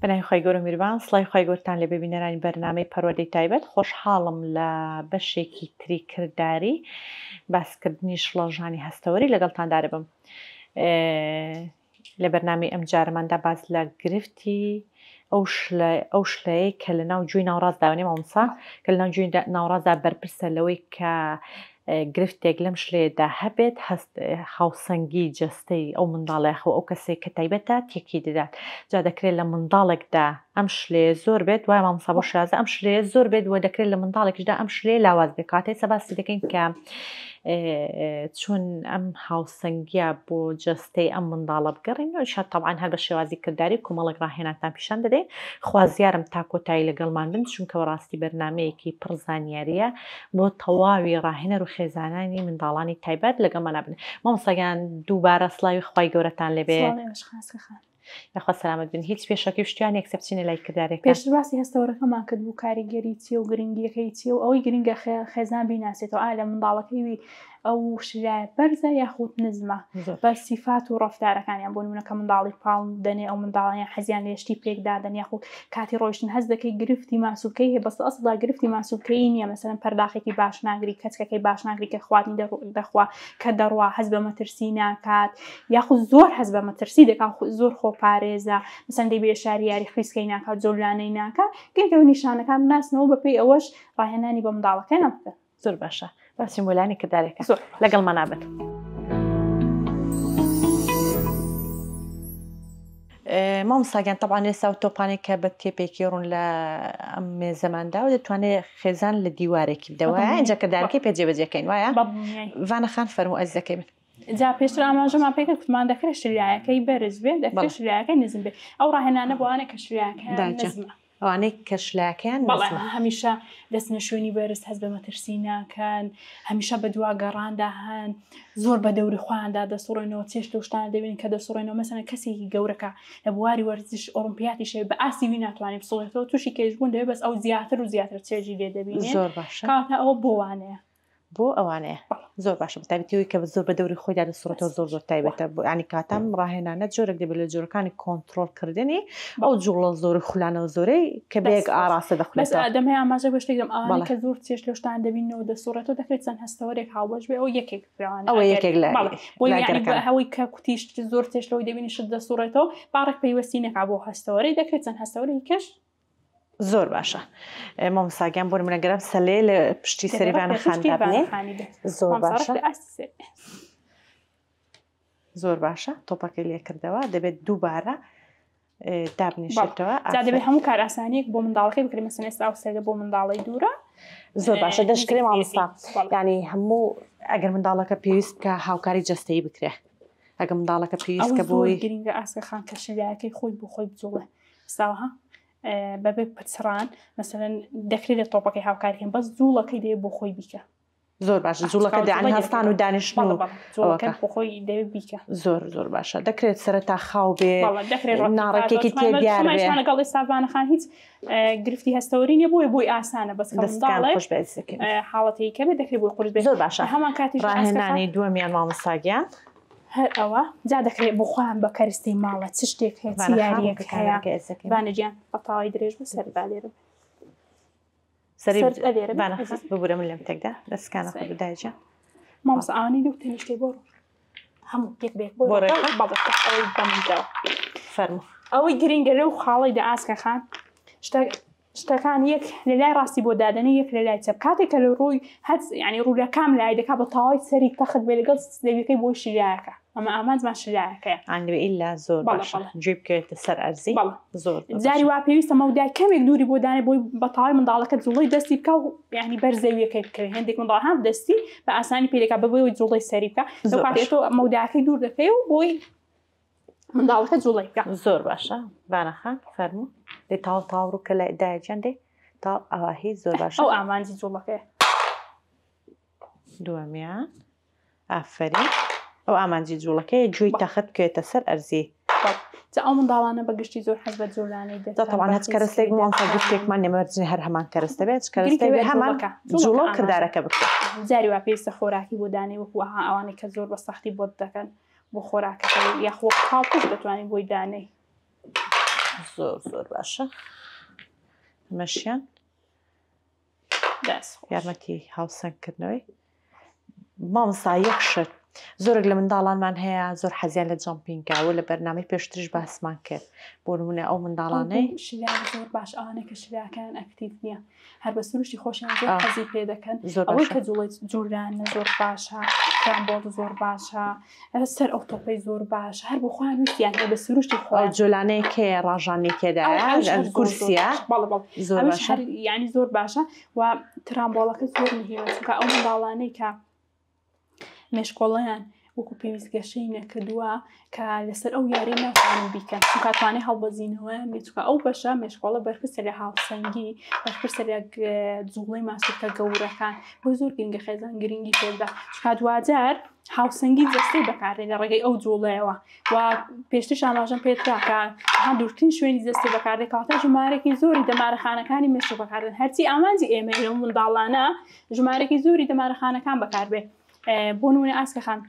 بەناوی خوای گەورە میربان سڵاوی خوای گەورتان لێبێ بینەرانی بەرنامەی پەروەردەی تایبەت خۆشحاڵم لە بەشێکی تری کرداری باسکردنی شڵەژانی هەستەوەری لەگەڵتاندا دەبم لە بەرنامەی ئەم جارەماندا باس لە گرفتی ئەو شلە ئەو شلەیە کە لە ناو گوێی ناوڕاستدا نیە مامۆستا کە لە ناو گوێی ناوڕاستدا بەرپرسە لەوەی کە گرفتێک لەم شلەیەدا هەبێت هەست هاوسەنگی جەستەی ئەو منداڵە یاخۆ ئەو کەسەی کە تایبەتە تێکی دەدات جا دەکرێت لە منداڵێکدا ئەم شلەیە زۆر بێت وایە مامۆستا بۆ شازە ئەم شلەیە زۆر بێت و دەکرێت لە منداڵێکیشدا ئەم شلەیە لاواز بێت کاتێ ئێستا باسی دەکەین کە چۆن ئەم هاوسەنگیە بۆ جەستەی ئەم منداڵە بگەڕێنەوە ئیشا تەبعەن هەر بە شێوازی کرداری کۆمەڵێک ڕاهێنانتان پیشان دەدەین خوازیارم تا کۆتایی لەگەڵمان بن چونکە بەڕاستی بەرنمەیەکی پڕ زانیاریە بۆ تەواوی ڕاهێنەر و خێزانانی منداڵانی تایبەت لەگەڵمانا بن مامۆستا گیان دووبارە سڵاوی خوای گەورەتان لێبێ. سڵاو لێوەش خاسکە خان. یاخوا سەلامەت بن هیچ پێشەکی و شتیان یەکسەر بچینە لای کردارەکە. پێشتر باسی هەستەوەرەکەمان کرد بوو کاریگەری چیە و گرنگیەکەی چیە و ئەوەی گرنگە خێزان بیناسێتەوە ئایا لە منداڵەکەی وی ئەو شرایە بەرزە یاخود نزمە بە سیفات و ڕەفتارەکانیان بۆ نمونە کە منداڵی پاڵ دەنێ ئەو منداڵیان حەزیان لێ شتی پێکدادەن یاخود کاتی ڕۆیشتن هەست دەکەی گرفتی ماسولکەی هەیە بەس ئەسڵدا گرفتی ماسولکەی نییە مەسەلەن پەرداخێکی باش ناگری کەچکەکەی باش ناگری کە خواردنی دەخوا کە دەڕوا هەست بە مەترسی ناکات یاخود زۆر هەست بە مەترسی دەکات زۆر خۆپارێزە مەسەلەن دەی بێشاری یاری خلیسکەی ناکات جۆلانەی ناکات گرنگە نیشانەکان بناسنەوە بەپێی ئەوەش ڕاهێنانی بە منداڵەکەیان بکەن. زۆر باشە باسی مۆلانی کردارێکە زۆر لەگەڵمان نابن. مامۆستا گیان تەبعەن ئێستا و تۆپانێک کە بە تێپێکی ڕوون لە ئەم مێزەماندا و دەتوانێت خێزان لە دیوارێکی بدەوە ئینجا کردارەکەی پێ جێبەجێکەین وایە ڤانە خان فەرموو ئەزیزەکەی من. جا پێشتر ئاماژەمان پێکرد کوتمان دەکرێت شریایەکەی بەرز بێت دەکرێت شریایەکەی نزم بێت ئەو ڕاهێنانە بۆ ئەوانە کە شریایەکەیان نزمە. ئەوانەی کە شلایەکەیان بەڵێ هەمیشە دەچنە شوێنی بەرز هەست بە مەترسی ناکەن هەمیشە بە دوا گەڕاندا هەن زۆر بە دەوری خۆیاندا دەسوڕێنەوە چێشت لەو شتانە دەبین کە دەسوڕێنەوە مەسەلەن کەسێکی گەورەکە لە بواری وەرزش ئۆڵمپیاتیش هەیە بە ئاستی وی ناتوانێت بسوڕێتەوە تووشی کێشبوون دەبێت بەس ئەو زیاتر و زیاتر چێژی لێ دەبینێ زۆر باشە کەواتە ئەوە بۆ وانەیە. بۆ ئەوانەیە زۆر باشە بەتایبەتی ئەوەی کە زۆر بە دەوری خۆیدا دەسوڕێتەوە زۆر زۆر تایبەتە بۆ ینی کاتام ڕاهێنانە جۆرێک دەبێت لە جۆرەکانی کۆنتترۆلکردنی ئەو جوڵە زۆر خولانەوە زۆرەی کە بەیەک ئاراستە دەخولێتەوە دەم هەیە ئاماژە بە شتێک دەم ئەوانەی کە زۆر چێژ لەو شتان دەبینەوە دەسوڕێتەوە دەکرێت چەند هەستەوەرێک هاوبەش بێ ئەو یەکێک ئەوە یەکێک لە ئەوەی کە کوتیش زۆر چێژ لەوەی دەبینی شت دەسوڕێتەوە باڕێک پەیوەستی نەکا بۆ هەستەوەرەی دەکرێت چەند هەستەوەرێکی کەش زۆر باشە مامۆستا گیان بۆ نمونە گەرم سەلێ لە پشتی سەریبانە خاندا بنێ زۆر باشە زۆر باشە تۆپەکەی لێکردەوە دەبێت دووبارە دابنیشێتەوە دەبێت هەموو کارئاسانیەک بۆ منداڵەکەی بکرێت مەسەن ئێستا ئەو سەرگە بۆ منداڵی دوورە زۆر باشە دەشکرێ مامۆستا ینی هەموو ئەگەر منداڵەکە پێویست بکە هاوکاری جەستەیی بکرێ ئەگە منداڵەکە پێویست کە بۆی گرنگە ئاسکە خان کە شریایەکەی خۆی بۆ خۆی بجوڵێ ساوها بەبێ پچڕان مەسەلەن دەکرێت لە تۆپەکەی هاوکاریکەن بەس جوڵەکەی دەوێت بۆ خۆی بیکە. زۆر باشە جوڵەکە دەیان هەستان و دانیشتن و جوڵەکە بۆ خۆی دەوێت بیکە. زۆر زۆر باشە دەکرێت سەرەتا خاو بێ ناڕێکێکی تێ دیار بێ لەگەڵ ئێستا ڤانەخان هیچ گرفتی هەستەوەری نیە بۆیە بۆی ئاسانە بەس دەستان خۆش بێت حاڵەتی کە بێت دەکرێت بۆی قورس بێت زۆر باشە هەمان کاتیش ڕاهێنانی دووەمیان مامۆستا گیان هەر ئەوە جا دەکرێت بۆ خۆیان بە کەرستەی ماڵە چ شتێک هەیە چ یاریەک هەیە بانە گیان بە تاوای درێژ بوو سەر با لێرە سەری لێرە بانە خست ببورە من لێم تێکدا دەستکانە خۆت بدایە گیان مامۆستا ئەوانەی لەو تەنیشتەی بۆ ڕۆ هەموو یەک بە یەک بۆ ڕێکە بەڵێ ئەوەی بەمنجەوە فەرموو ئەوەی گرنگە لەو خاڵەی دە ئاسکە خان شتە شتەکان یەک لە لای ڕاستی بۆ دادەنێ یەک لە لای چەپ کاتێک کە لە ڕووی هەر یعنی ڕوو لە کام لای دەکا بە تەواوی سەری تەخت بێ لەگەڵ زەویەکەی بۆی شریایەکە ئەمە ئامانجمان شریایەکەیە ئەنگرێ ئیلا زۆر باشە گوێی بکەوێتە سەر ئەرزی بەڵێ زۆر جاری وا پێویستە مەودای کەمێک دووری بۆ دانێ بۆی بە تەواوی منداڵەکە جوڵەی دەستی بکا و یعنی بەر زەویەکەی بکەوێ هێندێک منداڵ هەم دەستی بە ئاسانی پێ دەکا بە بۆی جوڵەی سەری بکا لەو کاتێ تۆ مەوداکەی دوور دەکەی و بۆی منداڵەکە جوڵەی بکە. زۆر باشە بانە خان فەرموو. دەی تاو تاو ڕوو کە لای دایە گیان دەی تاو ئاواهی زۆر باشە. ئەو ئامانجی جوڵەکەیە. دووەمیان ئافەرین ئەو ئامانجی جوڵەکەیە گوێی تەخت بکەوێتە سەر ئەرزی. جا ئەو منداڵانە بە گشتی زۆر حەز بە جۆلانەی دەکەن. جا تەبعەن هەچ کەرەستەیەک مامۆستا گرفتێکمان نیە مەرج نیە هەر هەمان کەرەستە بێت کەرەستەی بێ هەمان جوڵە و کردارەکە بکرێت. جاری وا پێویستە خۆراکی بۆ دانێی وەکو ئەها ئەوانەی کە زۆر بە سەختی بۆت دەکەن. بۆ خۆراکەکەی یاخۆ وەک پاڵپشت دەتوانی بۆی دانێی. زۆر زۆر باشە ئەمەشیان یارمەتی هاوسەنگکردنەوەی مامۆستا یەک شت زۆرێک لە منداڵانمان هەیە زۆر حەزیان لە jumping ە و لە بەرنامەی پێشتریش باسمان کرد بۆ نمونە ئەو منداڵانەی شلار زۆر باش ئەوانە کە شلاکان active نییە هەر بە سروشتی خۆشیان زۆر حەزی پێ دەکەن ئەوەی کە جوڵەی جوڵانە زۆر باشە ترامبۆڵ زۆر باشە سەر ئەو تۆپەی زۆر باش هەر بۆ خۆیان ویستیان هەیە بە سروشتی خۆیان جۆلانەیەک هەیە ڕاژانەی تێدایە کورسیە بەڵێ بەڵێ زۆر باشە یعنی زۆر باشە و ترامبۆڵەکە زۆر مهمە چونکە ئەو منداڵانەی کە مێشکۆڵەیان وەکو پێویست گەشەی نەکردووە کە لەسەر ئەو یاری ناتوانن بیکەن چونکە توانای هەڵبەزینەوەیان نیە چونکە ئەو بەشە مێشکۆڵە بەرپرسە لە هاوسەنگی بەرپرسە لە جوڵەی ماسولکە گەورەکان بۆ زۆر گرنگە خێزان گرنگی پێبدا چونکە دواجار هاوسەنگی جەستەی بەکاردێت لە ڕێگەی ئەو جوڵەیەوە و پێشتر ئاماژەم پێدرا کە ها دوورترین شوێنی جەستەی بەکاردێت کەواتە ژمارەکی زۆری دەمارەخانەکانی مێشک بەکاردێن هەرچی ئامانجی ئێمە لەو منداڵانە ژمارەکی زۆری دەمارەخانەکان بەکاربێ بۆ نمونە ئاسکە خان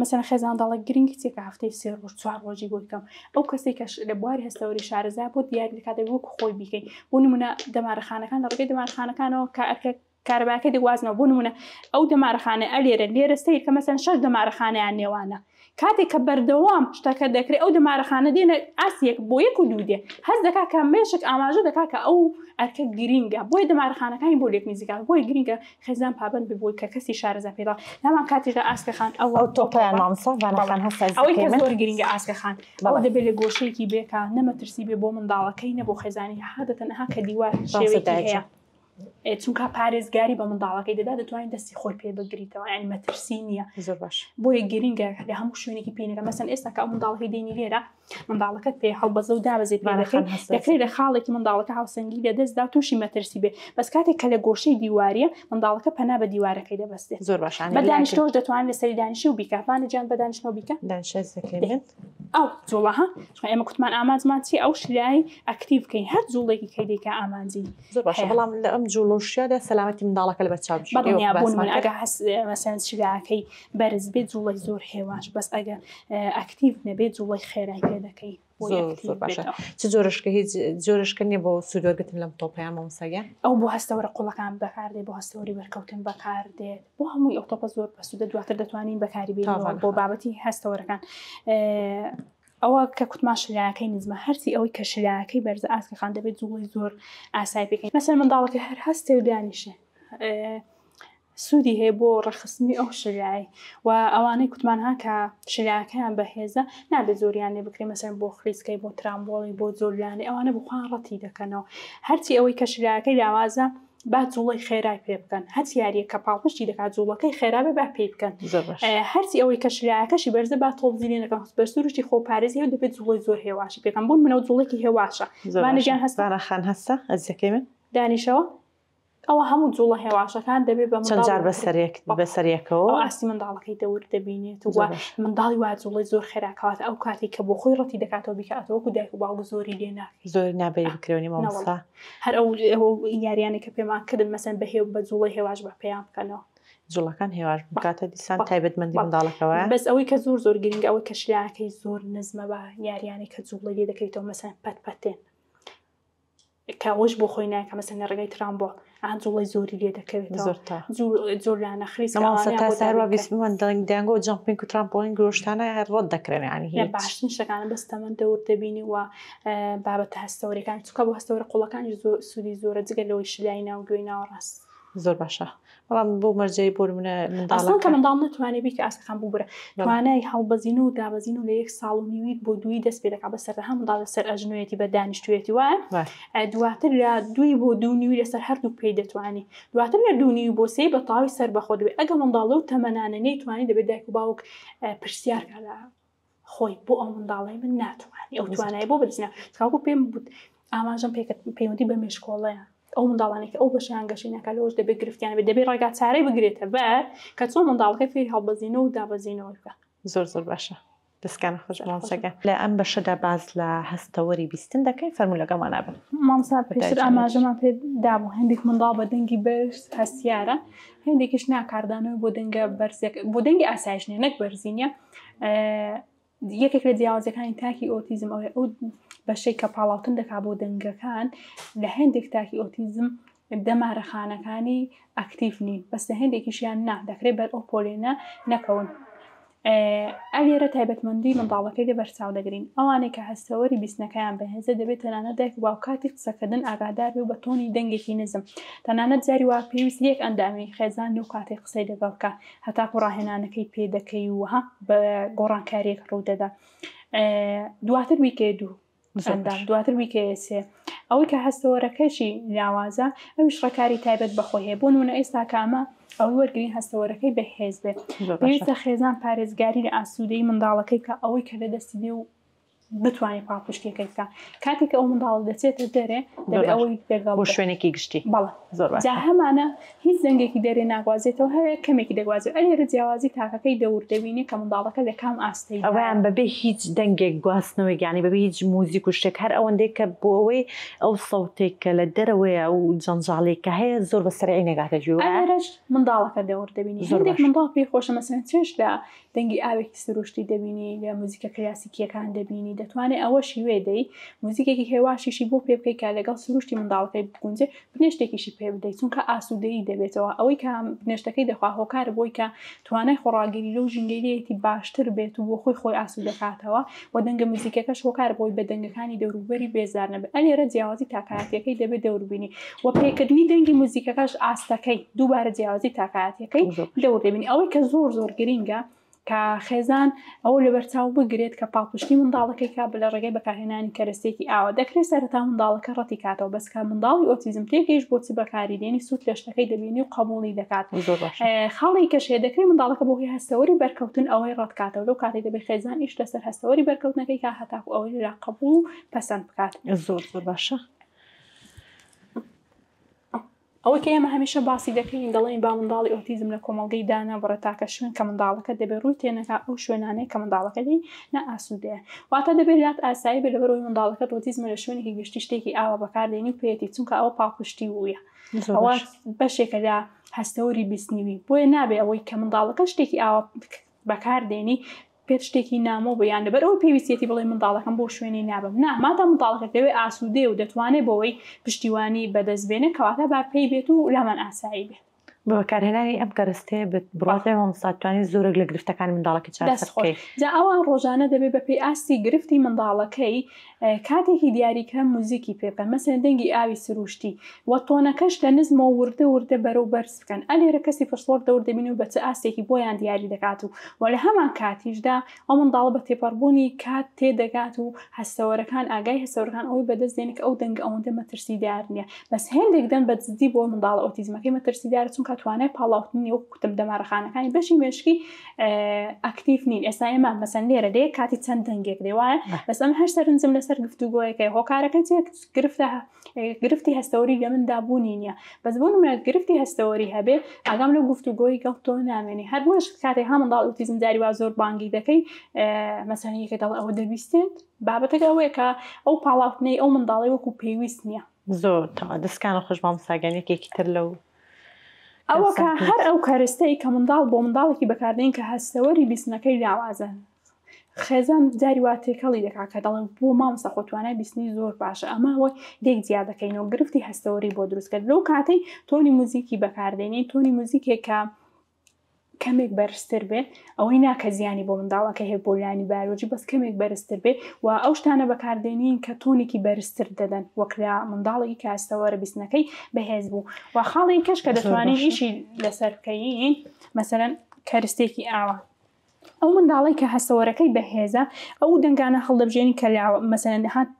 مەسەن خێزان دەڵێ گرنگی چیە کە هەفتەی سێ ڕۆژ چوار ڕۆژی بۆ بکەم ئەو کەسێک کە لە بواری هەستەوەری شارەزا بۆ دیاری دەکات دەبێ وەکو خۆی بیکەی بۆ نمونە دەمارەخانەکان لە ڕێگەی دەمارەخانەکانەوە کە ئەرکە کارەباکە دەگوازنەوە بۆ نمونە ئەو دەمارەخانە ئەلێرە لێرە سیر کە مەسەن شەش دەمارەخانەیان نێوانە کاتێک کە بەردەوام شتەکە دەکرێت ئەو دەمارەخانە دێنە ئاست یەک بۆ یەک و دوو دێ هەست دەکا کە مێشک ئاماژە دەکا کە ئەو ئەرکە گرینگە بۆیە دەمارەخانەکانی بۆ لێک نزیکە بۆیە گرینگە خێزان پابەند بێ بۆی کە کەسی شارەزا پێ دەڵێ لەمان کاتیشدا ئاسکە خان ئەو ئەو تۆپەیان مامۆستا ڤانا خان هەستا ئەوەی کە زۆر گرینگە ئاسکە خان ئەو دەبێ لە گۆشەیەکی بێکا نەمەترسی بێ بۆ منداڵەکەی نە بۆ خێزانی عادەتەن ئەها کە دیوار شێوەیەکی هەیە چونکە پارێزگاری بە منداڵەکەی دەدا دەتوانین دەستی خۆی پێ بگریتەوە یعنی مەترسی نییە زۆر باش بۆیە گرنگە لە هەموو شوێنێکی پێینەکە مەسەن ئێستا کە ئەو منداڵەکەی دێنی لێرە منداڵەکەت پێ هەڵبەزە و دابەزێ پێ دەکەی دەکرێت لە خاڵێکی منداڵەکە هاوسەنگی لە دەستدا تووشی مەترسی بێ بەس کاتێک کە لە گۆشەی دیواریە منداڵەکە پەنا بە دیوارەکەی دەبەستێت زۆر باش بە دانیشتەوەش دەتوانێت لەسەری دانیشی و بیکە فانە گیان بە دانیشتنەوە بیکە دانیشەکەی ئەو جوڵە ها چونکە ئێمە کوتمان ئامانجمان چی ئەو شلای active بکەین هەر جوڵێکی کەی دەیکا ئامانجی زۆر باشە بەڵام لە ئەم جوڵە و شیادا سەلامەتی منداڵەکە لەبەر چاو بگیرێ بەڵێ بۆ نمونە ئەگە هەست مەسەن شلاکەی بەرز بێت جوڵەی زۆر هێواش بەس ئەگە active نەبێت جوڵەی خێرای پێ دەکەی زۆر باشە چ جۆرەشکە هیچ جۆرەشکە نییە بۆ سوودوەرگتن لەم تۆپیان مامۆستا گیان ئەو بۆ هەستەوەرە قوڵەکان بەکاردێ بۆ هەستەوەری بەرکەوتن بەکاردێت بۆ هەمووی ئەو تۆپە زۆر بەسوودە دواتر دەتوانین بەکاری بێنین بۆ بابەتی هەستەوەرەکان ئەوە کە کوتمان شلایەکەی نزمە هەرچی ئەوەی کە شلایەکەی بەرزە ئاسکەخان دەبێت جوڵەی زۆر ئاسای پێکەین مەسەر منداڵەکە هەر هەستێ و دانیشێ سوودی هەیە بۆ ڕێکخستنی ئەو شلای و ئەوانەی کوتمان ها کە شلایەکەیان بەهێزە نابێت زۆریان لێ بکرێ مەسەر بۆ خلیسکەی بۆ ترامبۆڵی بۆ زۆریانەی ئەوانە بخوان ڕەتی دەکەنەوە هەرچی ئەوەی کە شلایەکەی لاوازە با جوڵەی خێرای پێ بکەن هەرچ یاریەک کە پاڵپشتی دەکات جوڵەکەی خێرا بێ با پێی بکەن هەرچی ئەوەی کە شلایەکەشی بەرزە با تۆپزی لێ نەکەن بە سروشتی خۆپارێزی هەیە دەبێت جوڵەی زۆر هێواشی پێکەن بۆ منەوە جوڵێکی هێواشە زۆرانیان هەستانە خان هەستە ئەزیەکەی من دانیشەوە ئەوە هەموو جوڵە هێواشەکان دەبێت بە چەند جار بەسەرێک بەسەرێکەوە ئاستی منداڵەکەی دەور دەبینێت و منداڵی وا جوڵەی زۆر خێرا کەواتە ئەو کاتێک کە بۆ خۆی ڕەتی دەکاتەوە بیکاتەوە وەکو دایک و باوک زۆری لێ ناکەی زۆر نابێت بکرێنی مامۆستا هەر ئەو یاریانەی کە پێمان کردن مەسەن بە هێو بە جوڵەی هێواش بە پێیان بکەنەوە. جوڵەکان هێواش بکاتە دیسان تایبەتمەندی منداڵەکەوە. بەس ئەوەی کە زۆر زۆر گرنگە ئەوەی کە شلایەکەی زۆر نزمە بە یاریانەی کە جوڵەی لێ دەکەویتەوە مەسەن پەت پەتێن کە ئەوەش بۆ خۆی ناکە مەسەن لە ڕێگای ترامبۆ ئان جوڵەی زۆری لێ دەکەوێتەوە زۆر تا جۆرانە خریس هەروە بیستمان دەنگ دەنگۆ jumping و ترامپۆلین گۆشتانە هەر ڕەت دەکرێن ینی هیچ باشترین شتەکانە بەس تەمەن دەور دەبینی و بابەتە هەستەوەرەکان چونکە بۆ هەستەوەرە قوڵەکانیش زۆر سوودی زۆرە جگە لەوەی شلای ناو گوێی ناوەڕاست. زۆر باشە بەڵام بۆ مەرجەی بۆ نمونە ئەسڵەن کە منداڵ نەتوانێت بیکە ئاسکەکان ببورە توانای هەڵبەزین و دابەزین و لە یەک ساڵ و نیوی بۆ دووی دەست پێ دەکات بەسەر هەم منداڵ لەسەر ئەژنۆیەتی بە دانیشتوێتی وایە دواتر لە دووی بۆ دوو نیوی لەسەر هەردوو پێی دەتوانی دواتر لە دوو نیوی بۆ سێی بە تەواوی سەر بەخۆ دەبێت ئەگەر منداڵ لەو تەمەنانە نەیتوانی دەبێت دایک و باوک پرسیار کە لە خۆی بۆ ئەو منداڵەی من ناتوانانی ئەو توانای بۆ بەدەستنا تاوەکو پێم بوت ئاماژەم پێکرد پەیوەندی بە مێشکۆڵەیە ئەو منداڵانێک کە ئەو بەشیان گەشەی ناکات لەوەش دەبێت گرفتیان بێت دەبێت ڕێگا چارەی بگرێتە بەر کە چۆن منداڵەکەی فێری هەڵبەزینەوە و دابەزینەوە بکە زۆر زۆر باشە دەستکانە خۆش مامۆستاگیان لە ئەم بەشەدا باس لە هەستەوەری بیستن دەکەین فەرموو لەگەڵمان بن. مامۆستا پێشتر ئاماژەمان پێ دابوو هەندێک منداڵ بە دەنگی بەرز هەستیارە هەندێکیش نا کاردانەوەی بۆ دەنگە بەرزێک بۆ دەنگی ئاسایش نیە نەک بەرزی نیە یەکێک لە جیاوازەکانی تاکی ئۆتیزم ئەوەیە ئەو بەشێک کە پاڵاوتن دەکا بۆ دەنگەکان لە هەندێک تاکی ئۆتیزم دەمارەخانەکانی ئەکتیڤ نین بەس لە هەندێکیشیان نا دەکرێت بەر ئەو پۆلێنە نەکەون. ئەلێرە تایبەتمەندی منداڵەکەی لە بەرچاو دەگرین ئەوانەی کە هەستەوەری بیستنەکەیان بەهێزە دەبێت تەنانەت دایک و باوک کاتی قسەکردن ئاگادار بێ و بە تۆنی دەنگێکی نزم تەنانەت جاری وا پێویست یەک ئەندامی خێزان لەو کاتەی قسەی لەگەڵ بکا هەتاکو ڕاهێنانەکەی پێ دەکەی و ها بە گۆڕانکاریەک ڕوو دەدا دواتر بیکەی دوو ئەندام دواتر بیکەیە سێ ئەوەی کە هەستەوەرەکەشی لاوازە ئەویش ڕێکاری تایبەت بەخۆی هەیە بۆ نمونە ئێستا کە ئەمە ئەوەی وەرگین هەستەوەرەکەی بەهێز بێت پێویستە خێزان پارێزگاری لە ئاسوودەی منداڵەکەی کە ئەوەی کە لە دەستی دێ و بتوانێت پاڵپشتیەکەی بکە کاتێک ئەو منداڵ دەچێتە دەرێ دەبێت ئەوەی لەگەڵ بۆ شوێنێکی گشتی بەڵێ زۆر جا هەمانە هیچ دەنگێکی دەرێ ناگوازێتەوە هەیە کەمێکی دەگوازێت ئەلێرە جیاوازی تاکەکەی دەور دەبینی کە منداڵەکە لە کام ئاستەی ئەویان بەبێ هیچ دەنگێک گواستنەوەی گیانی بەبێ هیچ موزیک و شتێک هەر ئەوەندەی کە بۆ ئەوەی ئەو سەوتێک کە لە دەرەوەیە و جەنجاڵێک کە هەیە زۆر بە سەرعی نەگاتە گوێ ئەلێرەش منداڵەکە دەور دەبینی هەندێک منداڵ پێی خۆشە مەسەلەن چێژ لە دەنگی ئاوێکی سروشتی دەبینی لە موزیکە کلاسیکیەکان دەبینی دەتوانێت ئەوەشی وێ دەی موزیکێکی هێواشیشی بۆ پێ بکەی کە لەگەڵ سروشتی منداڵەکەی بگونجێ بنێشتێکیشی پێ بدەیت چونکە ئاسوودەیی دەبێتەوە ئەوەی کە بنێشتەکەی دەخوا هۆکار بۆی کە توانای خۆڕاگیری لەو ژینگەیەتی باشتر بێت و بۆ خۆی خۆی ئاسوودەکاتەوە و دەنگە موزیکەکەش هۆکار بۆی بە دەنگەکانی دەوروبەری بێزار نەبێت ئەلێرە جیاوازی تاکایەتیەکەی دەبێت دەوربینی و پێکردنی دەنگی موزیکەکەش ئاستەکەی دووبارە جیاوازی تاکایەتیەکەی دەور دەبینی ئەوەی کە زۆر زۆر گرینگە کە خێزان ئەوە لەبەرچاو بگرێت کە پاڵپشتی منداڵەکەی کا لە ڕێگەی بەکارهێنانی کەرەستێکی ئاوە دەکرێت سەرەتا منداڵەکە ڕەتی کاتەوە بەس کە منداڵی ئۆتیزم تێگەیشت بۆ چ بەکاری دێنی سوود لە شتەکەی دەبینی و قبوڵی دەکات خاڵی کەش هەیە دەکرێت منداڵەکە بۆ هۆی هەستەوەری بەرکەوتن ئەوەی ڕەت کاتەوە لەو کاتەی دەبێت خێزان ئیش لەسەر هەستەوەری بەرکەوتنەکەی کا هەتاکو ئەوەی لەلا قبوڵ و پەسەند بکات. زۆر زۆر باشە. ئەوەی کە ئێمە هەمیشە باسی دەکەین دەڵێین با منداڵی ئۆتیزم لە کۆمەڵگەی دانەبڕێت تاکە شوێن کە منداڵەکە دەبێت ڕووی تێنەکا ئەو شوێنانەیە کە منداڵەکە لێی نائاسوودەیە واتە دەبێت لات ئاسایی بێت لەبەرئەوەی منداڵەکەت ئۆتیزمە لە شوێنێکی گشتی شتێکی ئاوا بەکاردێنی و پێیەتی چونکە ئەوە پاڵپشتی ویە ئەوە بەشێکە لە هەستەوەری بیستنیوی بۆیە نابێ ئەوەی کە منداڵەکە شتێکی ئاوا بەکاردێنی پێت شتێکی نامۆ بێ یان لەبەر ئەوەی پێویستیەتی بڵێی منداڵەکەم بۆ شوێنی نابەم نا مادام منداڵەکەت لەوێ ئاسوودەیە و دەتوانێت بۆی پشتیوانی بەدەست بێنێ کەواتە با پێی بێت و لامان ئاسایی بێت. بە بەکارهێنانی ئەم کەرەستەیە بە بڕوات لای مامۆستا توانی زۆرێک لە گرفتەکانی منداڵەکە چارەسەر بکەی. جا ئەوان ڕۆژانە دەبێ بەپێی ئاستی گرفتی منداڵەکەی کاتێکی دیاریکرا موزیکی پێ بکەن مەسەلەن دەنگی ئاوی سروشتی و تۆنەکەش لە نزمەوە وردە وردە بەرەو بەرز بکەن ئەلێرە کەسی پسپۆر دەور دەبین و بە چ ئاستێکی بۆیان دیاری دەکات و وە لە هەمان کاتیشدا ئەو منداڵە بە تێپەڕبوونی کات تێدەگات و هەستەوەرەکان ئاگای هەستەوەرەکان ئەوەی بەدەست دێنێ کە ئەو دەنگە ئەوەندە مەترسیدار نییە بەس هێندێک دەنگ بە جدی بۆ منداڵە ئۆتیزمەکەی مەترسیدارە چونکە توانای پاڵاوتنی وەک کوتم دەمارەخانەکانی بەشی مێشکی ئەکتیڤ نین ئێستا ئێمە مەسەن لێرە لێ کاتی چەند دەنگێک دێ وایە بەس ئەم هەر سەرنجم لەسەر گفتوگۆیەکەی هۆکارەکە چیە گرفتە گرفتی هەستەوەری لە مندا بوونی نییە بەس بۆ نمونە گرفتی هەستەوەری هەبێ ئاگام لەو گفتوگۆی گەڵ تۆ نامێنێ هەر بۆش کاتێک ها منداڵ ئوتیزم جاری وا زۆر بانگی دەکەی مەسەن یەکێ دەڵێ ئەوە دەبیستێت بابەتەکە ئەوەیە کە ئەو پاڵاوتنەی ئەو منداڵی وەکو پێویست نییە زۆر تەواو دەستکانە خۆش مامۆستا گیان یەکێکی تر لەو ئەوە کە هەر ئەو کەرستەی کە منداڵ بۆ منداڵێکی بەکاردێن کە هەستەوەری بیستنەکەی لاوازە خێزان جاری وا تێکەڵی دەکات کە دەڵێن بۆ مامۆستا خۆ توانای بیستنی زۆر باشە ئەمە ئەوەی لێک جیا دەکەینەوە گرفتی هەستەوەری بۆ دروست کرد لەو کاتەی تۆنی موزیکی بەکاردێنین تۆنی موزیکێک کە کەمێک بەرزتر بێ ئەوەی نا کە زیانی بۆ منداڵەکە هەیە بۆ لانی بایۆلۆجی بەس کەمێک بەرزتر بێ و ئەو شتانە بەکاردێنین کە تۆنێکی بەرزتر دەدەن وەک لە منداڵێکی کە هەستەوەرە بیستنەکەی بەهێز بوو و خاڵی کەش کە دەتوانین ئیشی لەسەر بکەین مەسەلەن کەرستێکی ئاوا ئەو منداڵەی کە هەستەوەرەکەی بەهێزە ئەو دەنگانە هەڵدەبژێنی کە مەسەلەن هات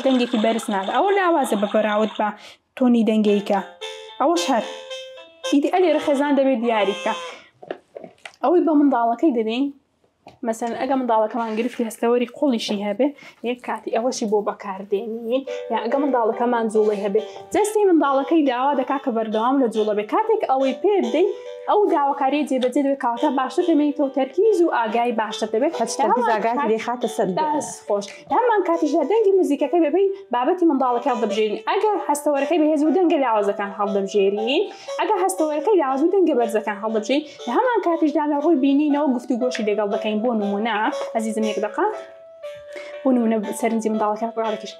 دەنگێکی بەرز نابێت ئەوە لاوازە بە بەراورد بە تۆنی دەنگێکە ئەوەش هەر ئیدی ئەلێرە خێزان دەبێت دیاری بکە ئەوەی بە منداڵەکەی دەدەین مەسەن ئەگە منداڵەکەمان گرفتی هەستەوەری قوڵیشی هەبێ یەک کاتی ئەوەشی بۆ بەکاردێنین یا ئەگە منداڵەکەمان جوڵەی هەبێ جەستەی منداڵەکەی داوا دەکات کە بەردەوام لە جوڵە بێ کاتێک ئەوەی پێ بدەی ئەو داواکاریە جێبەجێ دەبێت کەواتە باشتر دەمێنیتەوە تەرکیز و ئاگای باشتر دەبێت تەرکیز ئاگاتی دەیخاتە سەر دەست خۆش لە هەمان کاتیشدا دەنگی موزیکەکەی بەپێی بابەتی منداڵەکە هەڵدەبژێرین ئەگەر هەستەوەرەکەی بەهێز و دەنگە لاوازەکان هەڵدەبژێرین ئەگەر هەستەوەرەکەی لاواز و دەنگە بەرزەکان هەڵدەبژێرین لە هەمان کاتیشدا لە ڕووی بینینەوە گفتوگۆشی لەگەڵ دەکەین بۆ نمونە ئەزیزم یەک دەقە. بۆ نمونە سەرنجی منداڵەکە ڕاڵێکیش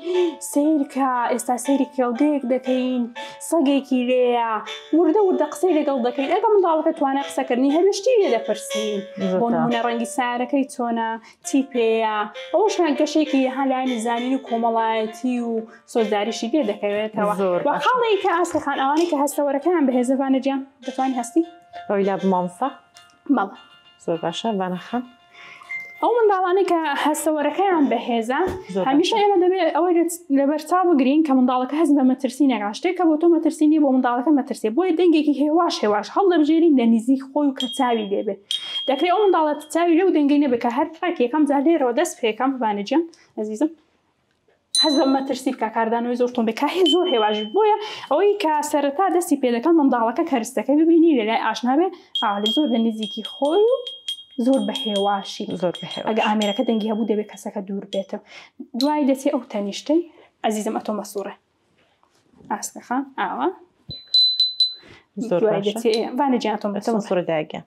سیرکە ئێستا سەیری کێڵگەیەک دەکەین سەگێکی لێیە وردە وردە قسەی لەگەڵ دەکەین ئەگە منداڵەکە توانای قسەکردنی هەبێ شتی لێ دەپرسین بۆ نمونە ڕەنگی سارەکەی چۆنە چی پێیە ئەوەش گەشێکی ها لایەنی زانین و کۆمەڵایەتی و سۆزداریشی لێ دەکەوێتەوە و خاڵێک کە ئاستی خان ئەوانەی کە هەستەوەرەکەیان بەهێزە ڤانە گیان دەتوانی هەستی ئەوی لا مامۆستا بەڵێ زۆر باشە ڤانە خان ئەو منداڵانەی کە هەستەوەرەکەیان بەهێزە هەمیشە ئێمە دەبێت ئەوەی لەبەرچاو بگرین کە منداڵەکە هەست بە مەترسی نەکات شتێک کە بۆ تۆ مەترسی نییە بۆ منداڵەکە مەترسیە بۆیە دەنگێکی هێواش هێواش هەڵدەبژێرین لە نزیک خۆی و کە چاوی لێبێ دەکرێت ئەو منداڵە چاوی لەو دەنگەی نەبێت کە هەر ڕێک یەکەم جار لێرەوە دەست پێکەم ڤانە گیان ئەزیزم هەست بە مەترسی بکە کاردانەوەی زۆر تۆم بێ کە هێ زۆر هێواشی بۆیە ئەوەی کە سەرەتا دەستی پێدەکەم منداڵەکە کەرستەکەی ببینی لە لای ئاشنا بێ ئالی زۆر لە نزیکی خۆی و زۆر بە هێواشی زۆر بە هێواش ئەگە ئامێرەکە دەنگی هەبوو دەبێت کەسەکە دوور بێتەوە دوای دەچێ ئەو تەنیشتەی ئەزیزم ئەتۆ مەسوڕێ ئاسکە خان ئاوا زۆر دوای باشە دەچێ ڤانە گیان ئەتۆ ئەتۆ مەسوڕێ مەسوڕێ دایکە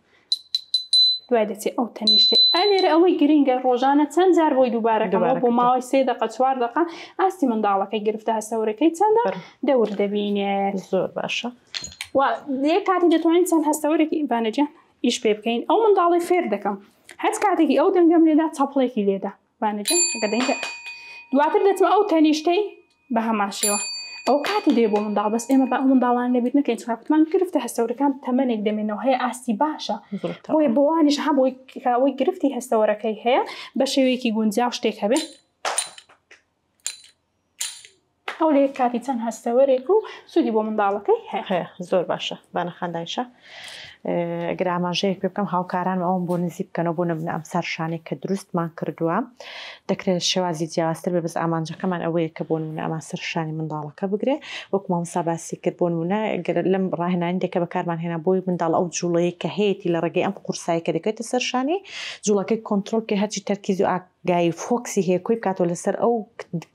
دوای دەچێ ئەو تەنیشتەی ئەلێرە ئەوەی گرنگە ڕۆژانە چەند جار بۆی دووبارەکەمەوە بۆ ماوەی سێ دەقە چوار دەقە ئاستی منداڵەکەی گرفتە هەستەوەرەکەی چەندە دەور دەبینێت زۆر باشە و یەک کاتی دەتوانین چەند هەستەوەرێکی بانەجیان ئیش پێ بکەین ئەو منداڵی فێر دەکەم هەچ کاتێکی ئەو دەنگەم لێدا چەپڵێکی لێدا بانەجیان ئەگەر دەنگە دواتر دەچمە ئەو تەنیشتەی بە هەمان شێوە ئەوە کاتی دەوێت بۆ منداڵ بەس ئێمە با ئەو منداڵان لەبیر نەکەین چونکە کوتمان گرفتە هەستەوەرەکان تەمەنێک دەمێنەوە هەیە ئاستی باشە بۆیە بۆوانیش ها بۆی ئەوەی گرفتی هەستەوەرەکەی هەیە بە شێوەیەکی گونجاو شتێک هەبێ ئەو لە یەک کاتی چەند هەستەوەرێک و سوودی بۆ منداڵەکەی هەیە زۆر باشە بانە خاندایشە گەر ئاماژەیەک پێ بکەم هاوکارانم ئەوەم بۆ نزیک بکەنەوە بۆ نمونە ئەم سەرشانەی کە دروستمان کردووە دەکرێت شێوازی جیاوازتر بێ بەس ئامانجەکەمان ئەوەیە کە بۆ نمونە ئەمان سەرشانی منداڵەکە بگرێ وەک مامۆستا باسی کرد بۆ نمونە گەر لەم ڕاهێنانی دێکە بەکارمان هێنا بۆی منداڵ ئەو جوڵەیە کە هەیەی لە ڕێگەی ئەم قورسایی کە دەکەوێتە سەرشانی جوڵەکەی کۆنترۆڵ بکەی هەرچی تەرکیز و گای focus ی هەیە کۆی بکاتەوە لەسەر ئەو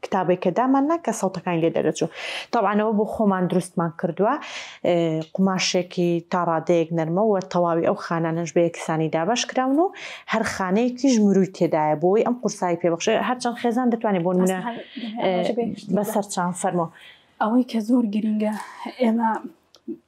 کتابێک کە دامان نا کە سەوتەکانی لێ دەرەچوو تەبعەن ئەوە بۆ خۆمان دروستمان کردووە قوماشێکی تا ڕادەیەک نەرمە و تەواوی ئەو خانانەش بە یەکسانی دابەش کراون و هەر خانەیەکیش مروی تێدایە بۆی ئەم قورسایی پێبخشێ هەرچەند خێزان دەتوانێت بۆ نمونە بەسەر چاوم فەرموو. ئەوەی کە زۆر گرینگە ئێمە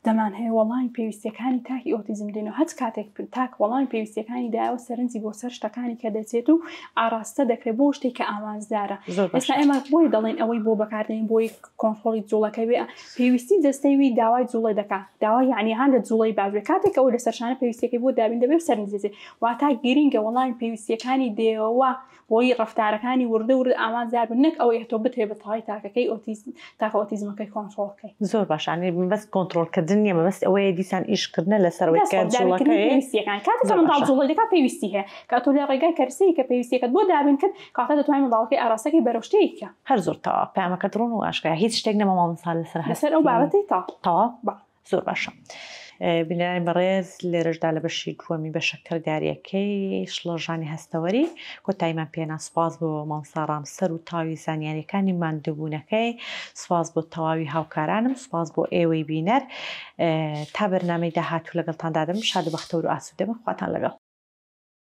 دەمان هەیە وەڵامی پێویستیەکانی تاکی ئۆتیزم دێنەوە هەچ کاتێک تاک وەڵامی پێویستیەکانی دایەوە سەرنجی بۆ سەر شتەکانی کە دەچێت و ئاراستە دەکرێت بۆ شتێک کە ئامانجدارە ئێستا ئێمە بۆی دەڵێن ئەوەی بۆ بەکاردێن بۆی کۆنترۆڵی جوڵەکە بێ پێویستی جەستەی وی داوای جوڵە دەکا داوای یعنی هان لە جوڵەی باش بێ کاتێک ئەوە لەسەر شانە پێویستیەکەی بۆ دابین دەبێت سەرنج دەچێت واتا گرینگە وەڵامی پێویستیەکانی دێەوە بۆی ڕەفتارەکانی وردە وردە ئامانجدار بن نەک ئەوەی تۆ بتەوێ بە تەواوی تاکەکەی ئۆتیزم تاکە ئۆتیزمەکەی کۆنترۆڵ بکەی. زۆر باشە یانی مەبەست کۆنترۆڵ کردن نییە مەبەست ئەوەیە دیسان ئیش کردنە لەسەر ئەوەی دەست کە خۆش دابینکردنی جوڵەکەی پێویستیەکان کاتێک کە زۆر منداڵ باشە. جوڵەی دەکات پێویستی هەیە کە تۆ لە ڕێگای کەرسەیەک کە پێویستیەکەت بۆ دابین کرد کەواتە دەتوانی منداڵەکەی ئاراستەکەی بەرەو شتێکی کە. هەر زۆر تەواو پەیامەکەت ڕوون و ئاشکرایە هیچ شتێک نەما مامۆستا لەسەر لەسەر ئەو هەستی بابەتەی تەواو. تەواو؟ بەڵێ. زۆر باشە بینەرانی بەڕێز لێرەشدا لە بەشی دووەمی بەشە کرداریەکەی شڵەژانی هەستەوەری کۆتاییمان پێنا سوپاس بۆ مامۆستا ڕامسەر و تەواوی زانیاریەکانی ماندووبوونەکەی سوپاس بۆ تەواوی هاوکارانم سوپاس بۆ ئێوەی بینەر تا بەرنامەی داهاتوو لەگەڵتان دادەم شاد و بەختەور و ئاسوودە بن خواتان لەگەڵ.